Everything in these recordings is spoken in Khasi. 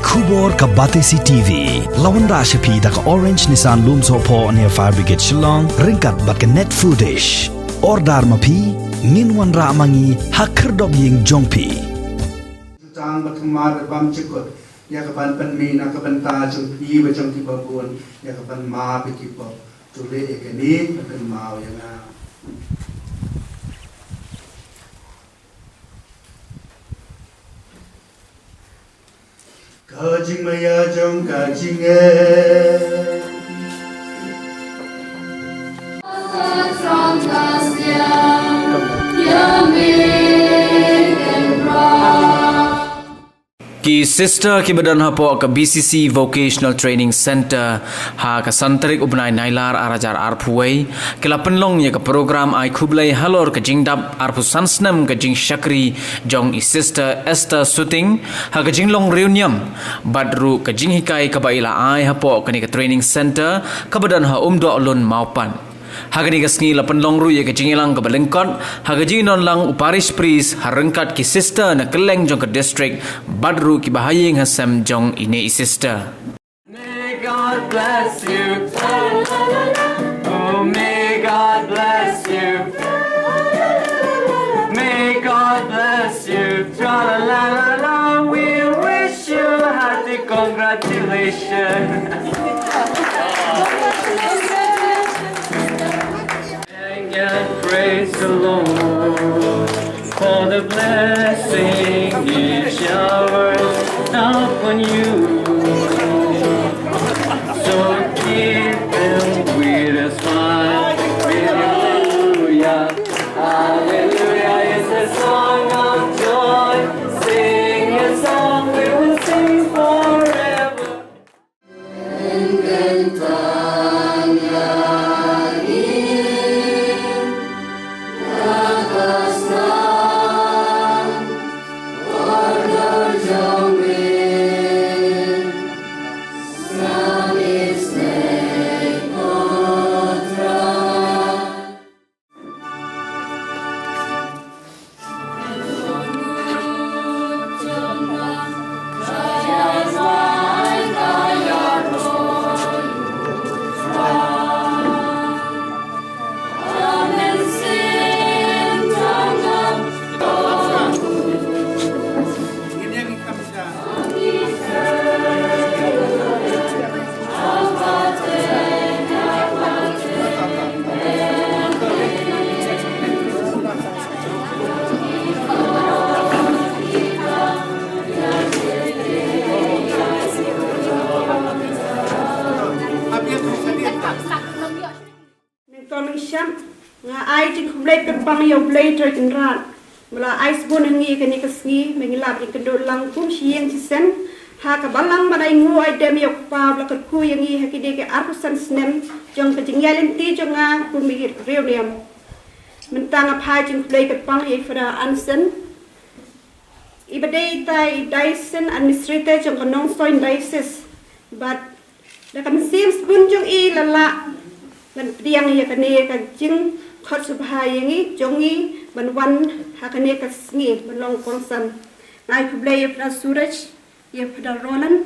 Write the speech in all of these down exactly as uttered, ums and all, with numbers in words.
Khubor ka Batesi T V la wanrah sha phi da ka Orange Nissan Lumsohphoh near Fire Brigade Shillong ryngkat bad ka Net Foodish. Order ma phi, ngin wanrah ma ngi ha khyrdop ïing jong phi. Tang ba thymmai bad bam jukut ïa ka ban pynmih na ka bynta jong phi bad jong kiba bun, ïa ka ban map ïa ki pop. To leh ïa kane, ban kynmaw ïa nga. Ka jingmaïa jong ka jingeh. Ki sister kiba don hapoh ka B C C Vocational Training Centre ha ka san tarik u bnai Nailar ar hajar arphew wei ki la pynlong ïa ka program ai khublei halor ka jingdap arphew san snem ka jingshakri jong i Sister Esther Suting ha ka jinglong riewniam bad ruh ka jinghikai kaba i la ai hapoh kane ka training centre kaba don ha Umdohlun Mawpat. Ha kane ka sngi la pynlong ruh ïa ka jingïalang kaba lyngkot ha ka jingïadonlang u parish priest ha ryngkat ki sister na kylleng jong ka district bad ruh kiba ha ïing ha sem jong ine i sister. May God bless you. Oh, may God bless you. May God bless you. Tra la la la la. We wish you hearty congratulations. And praise the Lord, for the blessing He showers down upon you. So keep them with a smile. Hallelujah, hallelujah is a song of joy. Sing a song we will sing forever. Nangta nangsham, nga ai jingkhublei kyrpang ïa U Blei Trai Kynrad ba la ai sbun ha ngi kane ka sngi, ba ngi lah ban ïakynduh lang kum shi ïing shi sem ha ka balang ban ai nguh ai dem ïa U Kpa ba la kyrkhu ïa ngi ha kine ki arphew san snem jong ka jingïaid lynti jong nga kum i riewniam. Mynta nga phai jingkhublei kyrpang ïa i Father Anson, iba dei itai i diocesan administrator jong ka Nongstoiñ diocese, bad da ka mynsiem sbun jong i la lah ban pdiang ïa kane ka jingkhot sngewbha ïa ngi jong ngi ban wan ha kane ka sngi ban long kongsan. Nga ai khublei ïa Father Suraj, ïa Father Roland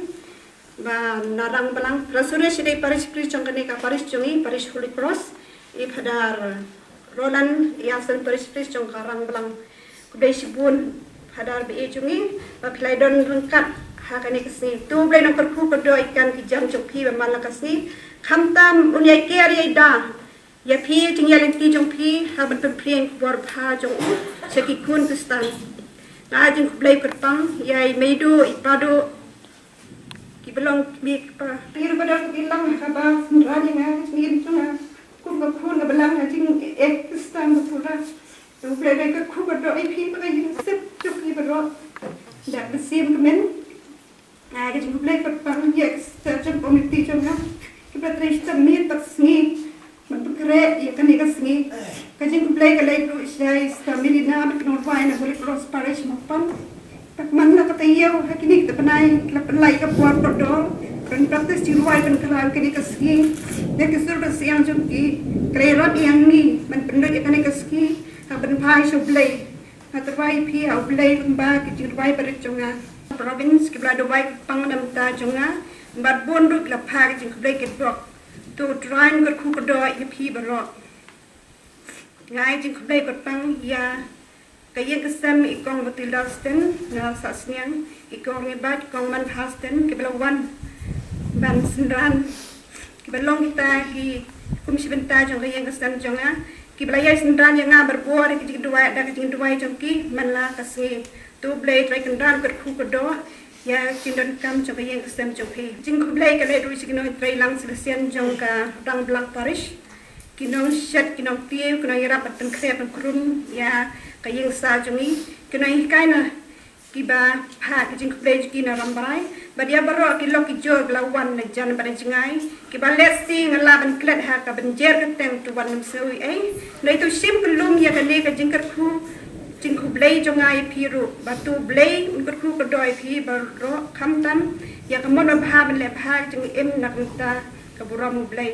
ba na Rangblang. Father Suraj i dei parish priest jong kane ka parish jong ngi, parish Holy Cross. I Father Roland i assistant parish priest jong ka Rangblang. Khublei shibun Father ba i jong ngi ba phi la don ryngkat ha kane ka sngi. To U Blei un kyrkhu kyrdoh ïa ki kam ki jam jong phi ba man la ka sngi. Khamtam un ïai ker ïai da ïa phi, jingïaid lynti jong phi ha ban pynphriang khubor bha jong u sha ki khun Khristan. Nga ai jingkhublei kyrpang ïa i Meidu, i Padu, ki ba long ki mei ki pa. Phi ruh ba don ki lang ha kaba synran ïa nga, ïa ka jingim jong nga kum ka khun ka balang ha jingïeit Khristan ba pura. To U Blei un kyrkhu kyrdoh ïa phi bad ka ïing sep jong phi baroh. Da ka mynsiem kmen, nga ai ka jingkhublei kyrpang ïa ki sister jong ka komiti jong nga kiba trei shata miet bad sngi ban pynkhreh ïa kane ka sngi. Ka jingkhublei ka leit ruh sha i Sister Melina bad ki nongrwai na Holy Cross Parish Mawpat. Bad man la ka taïew ha kine kita bnai ki la pynlait ka por kordor ban practice jingrwai ban khlaw kane ka sngi. Ïa ki sur basiang jong ki ka la ïarap ïa ngi ban pynlut ïa kane ka sngi ha ban phai sha U Blei. Nga tyrwa ïa phi ha U Blei lyngba ki jingrwai barit jong nga. Province kiba la duwai kyrpang na bynta jong nga bad bun ruh ki la phah ka jingkhublei kyrdoh. To Trai un kyrkhu kyrdoh ïa phi baroh. Nga ai jingkhublei kyrpang ïa ka ïing ka sem i Kong Matilda Sten na Sahsniang, i Kong Ringibat, i Kong Manpha Sten kiba la wan ban synran, kiba long kita ki kum shi bynta jong ka ïing ka sem jong nga, kiba la ïai synran ïa nga barabor da ka jingduwai, da ka jingduwai jong ki man la ka sngi. To U Blei Trai Kynrad un kyrkhu kyrdoh ïa ka jingdonkam jong ka ïing ka sem jong phi. Jingkhublei ka leit ruh sha ki nongtrei lang sha ka sien jong ka Rangblang Parish, ki nongshet, ki nongtiew, ki nongïarap bad pynkhreh pynkhrun ïa ka ïing sa jong ngi, ki nonghikai na kiba phah ka jingkhublei jong ki na Rambrai, bad ïa baroh ki lok ki jor ba la wan na jan bad na jngai, kiba lehse nga lah ban klet ha ka bynjer kyrteng, to wat nym sngew ei ei. Hynrei to shim kyllum ïa kane ka jingkyrkhu jingkhublei jong nga ïa phi ruh, bad to U Blei un kyrkhu kyrdoh ïa phi baroh, khamtam ïa ka mon babha ban leh bha ka jingim na ka bynta ka burom U Blei.